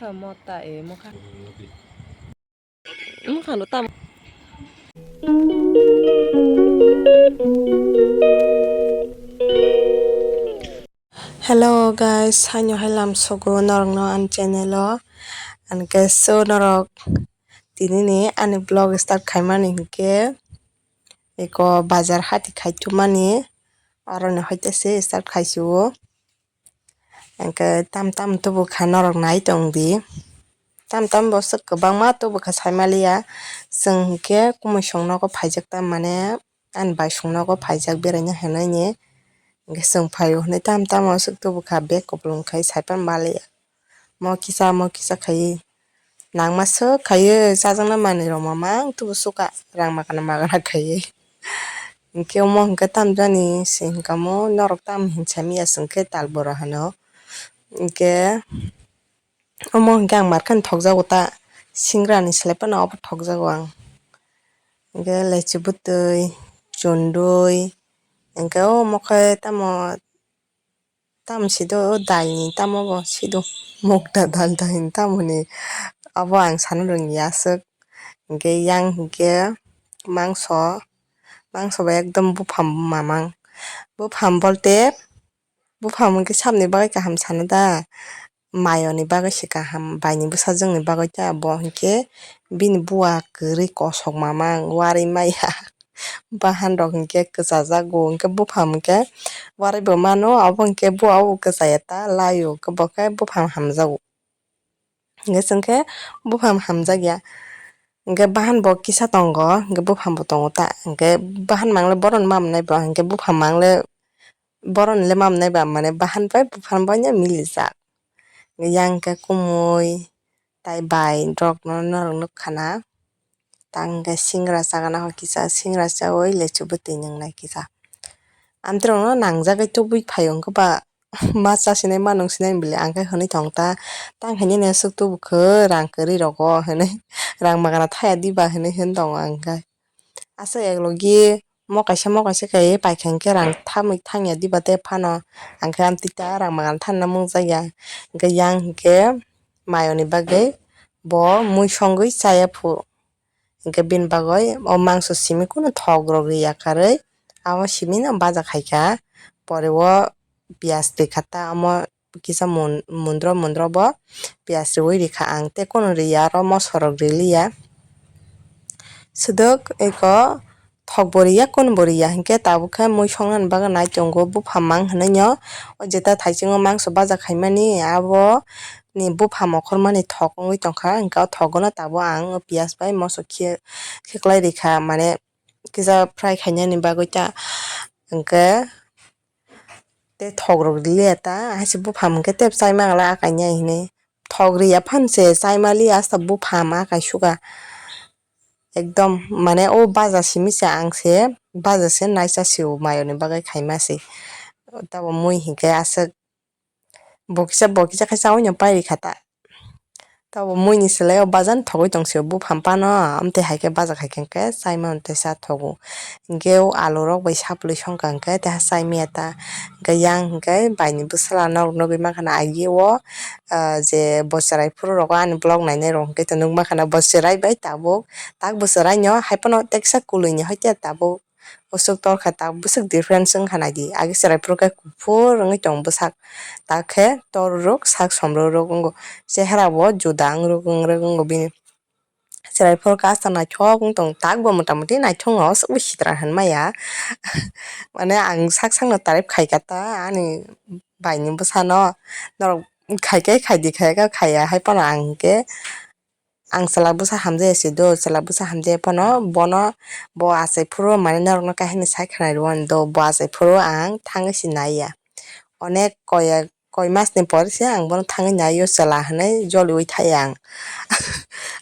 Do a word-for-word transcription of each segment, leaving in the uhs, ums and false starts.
Mota e mokha. Mokha no tam. Hello guys, haino hai lam sogo norokno ani channel o. Ani ke so norok tini ni ani vlog start khaimani hinkhe eko bazar hati khaithumani aroni hoite se start khaisio. Hinkhe tam tam tubu kha norok nai tong di. Tam tam bo swk kwbangma tubu kha saimaliya. Chwng hinkhe kumui song nogo phaijak ta mane ani bai song nogo phaijak beraina hinwi ni. Hinkhe chwng phaio hinwi tam tam o swk tubu kha bag kupulung khai saipan maliya. Mo kisa mo kisa khai. Nangma swk khaiwi chajaknai manwirok mamang tubu suka rang magana magana khaiwi. Hinkhe omo hinkhe tamjani se hinkhe omo norok tam hinsa miya se hinkhe tal bora hano. Hinkhe omo hinkhe ang markhani thokjago ta singrani slai phano obo thokjago ang. Hinkhe lechi bwtwi, chundui, hinkhe omo khe tamo Tamo sido o dal ni tamo bo sido mukta dal dal ni tamo ni abo ang sana rwngya aswk. Hinkhe yang hinkhe mangso, mangso bai ekdom buphang mamang. Buphang bolte buphang hinkhe saboni bagwi kaham sana da, mayo ni bagwi se kaham, bai ni bwsajwk ni bagwi ta bo hinkhe bini bua kwrwi kosok mamang warwi maya. Bahan rok hinkhe kwchajago, hinkhe buphang hinkhe warwi bo mano, abo hinkhe bua o kwchaya ta laio, hinkhe bo khe buphang hamjago. Hinkhe chwng khe buphang hamjakya, hinkhe bahan bo kisa tongo, hinkhe buphang bo tongo ta, hinkhe bahan mangle bohrokno ma mwnai bo, hinkhe buphang mangle bohrokno le ma mwnai ba, mane bahan bai buphang bai no milijak. Yang khe kumui tai bai rok no norok nukha na. Tang khe singra chagana hor kisa, singra chaui lechu bwtwi nwngnai kisa. Amtwrwngno nangjagwi tubui phaio wngkha ba ma chasinai ma nungsinai bwle ang khe hwnwi thong ta. Tang khe nini aswk tubu khe rang kwrwi rogo hwnwi rang magana thaya diba hwnwi hwn tongo ang khe. Aswk eklogi mo kaisa mo kaisa khe paikha hinkhe rang thamwi thangya diba tei phano ang khe amtwi ta rang magana thanna mungjakya. Hinkhe yang hinkhe mayoni bagwi bo mui songwi chaya phu. Hinkhe bini bagwi o mangso simi kunu thok rok ri ya karwi abo simi no baja khaikha. Pore o piyaj rikha ta omo kisa mun-, mundro mundro bo piyaj riwi rikha ang tei kunu riya aro moso rok riliya. Swdwk eko thok bo riya kunu bo riya hinkhe tabuk khe mui songnani bagwi nai tongo buphang mang hinwi no. O jeta thaisingo mangso baja khaimani abo ni buphang okhormani thok wngwi tongkha, hinkhe o thogo no tabuk ang o piyaj bai moso khe-, kheklai rikha mane kisa fry khainani bagwi ta hinkhe tei thok rok riliya ta, hai se buphang hinkhe tei chai mangla akai nai hinwi thok riya phan se chai maliya asta buphang akai suga ekdom mane o baja simi se ang se baja se naisa se o mayoni bagwi khaima se tabo mui hinkhe aswk bo kisa bo kisa khe chaui no pai rikha ta. Tabo muini selai o bajan thogwi tong sio buphang phano, amtwi hai khe bajak hai khe chai mano tei cha thogo. Hinkhe o alu rok bai sapului songkha hinkhe tei chai maya ta. Hinkhe yang hinkhe bai ni bwsala nok nugwi mankha na agi o, ah, je bo chwrai phuru rogo ani vlog nainai rok hinkhe to nukmankha na bo chwrai bai tabuk tak bo chwrai no hai phano teksa kwlwi ni hai khe tabuk. Bwswk torkha tak bwswk difference wngkha naidi. Agi chwrai phuru khe kuphur wngwi tongo bwsak. Tak khe tor rwrwk sak somro rwrwk wngo. Chehara bo juda wngrwk wngrwk wngo bini. Chwrai phuru khe aswk naithok wng tongo. Tak bo mota moti naithok no aswk bo sitra hinmaya. Mane ang sak sakno tarif khaikha ta ani baini bwsano. Norok khaikhe khaidi khaikhe khaiya hai phano ang hinkhe Ang chwla bwsa hamjaya se do, chwla bwsa hamjaya phano bono bo achai phuru mane norokno kahini sai khwnai rwani do, bo achai phuru ang thangwi se naiya. Onek koi, koi masni por se ang bono thangwi naiyo chwla hinwi joliui thaiya ang.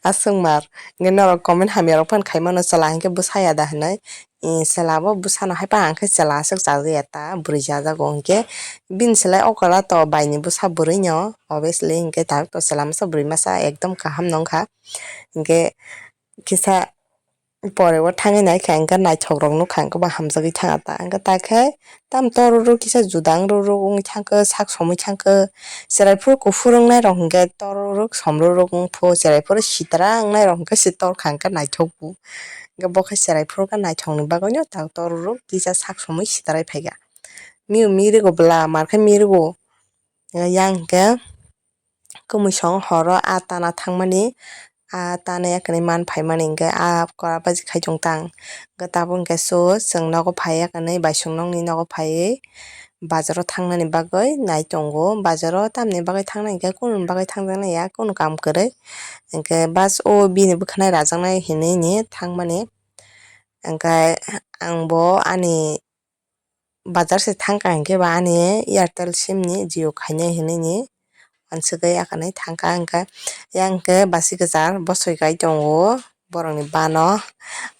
Aswk mar, hinkhe norok comment hamya rok phano khai mano chwla hinkhe bwsaya da hinwi. Chwla bo bwsano hai phano ang khe chwla aswk chajakya ta, bwrwi chajago hinkhe bini slai okra to baini bwsa bwrwino, obviously hinkhe tabuk to chwla masa bwrwi masa ekdom kaham no wngkha. Hinkhe kisa Pore o thangwi naikha, hwnkhe naithok rok nukha, hwnkhe bo hamjagwi thangya ta. Hwnkhe ta khe tam tor rwrwk kisa juda wng rwrwk wngwi thangkhe, sak somwi thangkhe, chwrai phuru kuphur wngnai rok hwnkhe tor rwrwk som rwrwk wngphu, chwrai phuru sitra wngnai rok hwnkhe se torkha, hwnkhe naithok bu. Hwnkhe bo khe chwrai phuru khe naithokni bagwino ta tor rwrwk kisa sak somwi sitrai phaikha. Miu mirigo bwla, mar khe mirigo. Yang hwnkhe kwmwi song horo a tana thangmani, a tana yakni man phaimani hwnkhe a kora baji khai tong tang. Hwnkhe tabuk hwnkhe so chwng nogo phai yakni bai chwng nokni nogo phaiwi bazaro thangnani bagwi nai tongo. Bazaro tamni bagwi thangnai hwnkhe kununi bagwi thangjaknai ya, kunu kam kwrwi. Hwnkhe bus o bini bwkhanai rajaknai hinwi ni thangmani. Hwnkhe ang bo ani bazar se thangkha hwnkhe ba ani Airtel sim ni Jio khainai hinwi ni wansugwi akhani thangkha hwnkhe, yang hwnkhe basi kwchar bosoi kai tongo borokni bano,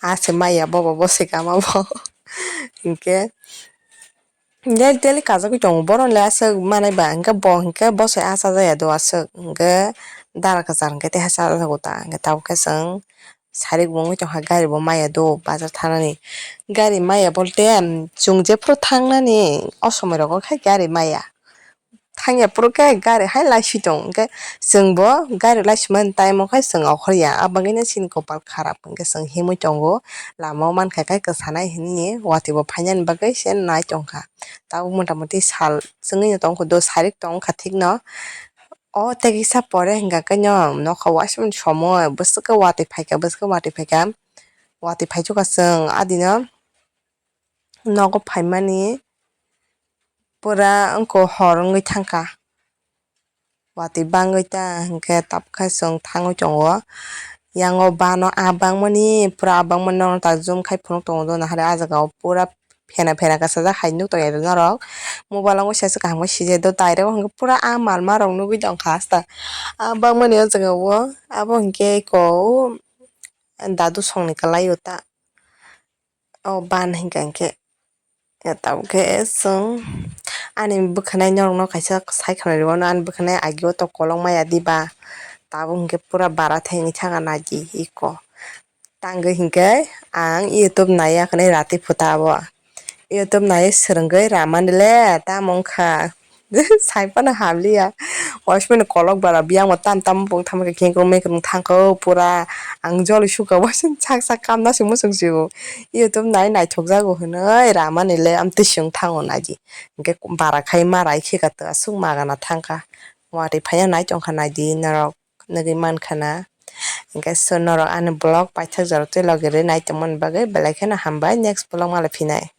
a se maya bobo bosoi kama bo hwnkhe daily daily kajagwi tongo borok le aswk manai ba hwnkhe bo hwnkhe bosoi a chajak ya do aswk hwnkhe dara kwchar hwnkhe teha chajago ta hwnkhe tabuk khe chwng. Sarik bo wngwi tongkha, gari bo maya do bazar thangnani. Gari maya bolte, em, chwng jephru thangnani o somoi rogo khe gari maya. Thangya phuru khe gari hai laisi tong, hwnkhe chwng bo gari laisi mani time o khe chwng okhorya. Abagwino chini kopal kharap, hwnkhe chwng himwi tongo. Lama o mankha khe kwchanai hinwi watwi bo phainani bagwi se nai tongkha. Tabuk mota moti sal chwngwi tongkha do, sarik tongkha thikno. O tei kisa pore hwnkha khe nw nokha uaisukmani somoi bwswk khe watwi phaikha, bwswk khe watwi phaikha, watwi phaichukha chwng adino nogo phaimani pura wngkha hor wngwi thangkha, watwi bangwi ta hwnkhe tabukhe chwng thangwi tongo. Yang o bano a bangmani pura a bangmani nono ta zoom khai phunuk tongo do nahare ah jaga o pura. Phena phena kasajak hai nuk tongya norok. Mobile o wngwi sesa kaham khe sijai do, direct o hwnkhe pura a malma rok nugwi tongkha hasta. A bangmani o jaga o abo hwnkhe eko dadu songni kwlai o ta. O ban hwnkha hwnkhe. Tabukhe chwng ani bwkhanai norokno kaisa sai khwnai rwmano, ani bwkhanai agio to kolok maya diba. Tabuk hwnkhe pura bara thengwi thangkha naidi eko. Tangwi hinkhe ang YouTube naiya hwnwi rati phuta abo. YouTube naiwi swrwngwi ramani le tamo wngkha. Sai phano hamliya. Waismani kolok bara biyangma tam tam bung tamo khe kengkro mekrwng thangkho pura ang joli sukha waismani sak sak kamna se muchung sio. YouTube nai naithokjago hwnwi ramani le amtwi swng thango naidi. Hinkhe bara khai ma rai khika to aswk magana thangkha. Watwi phaiya nai tongkha naidi norok. Nugwi mankha na. Hinkhe so norok ani vlog paithak jora twi logi rwi nai tongmani bagwi belai kheno hambai, next vlog malai phinai.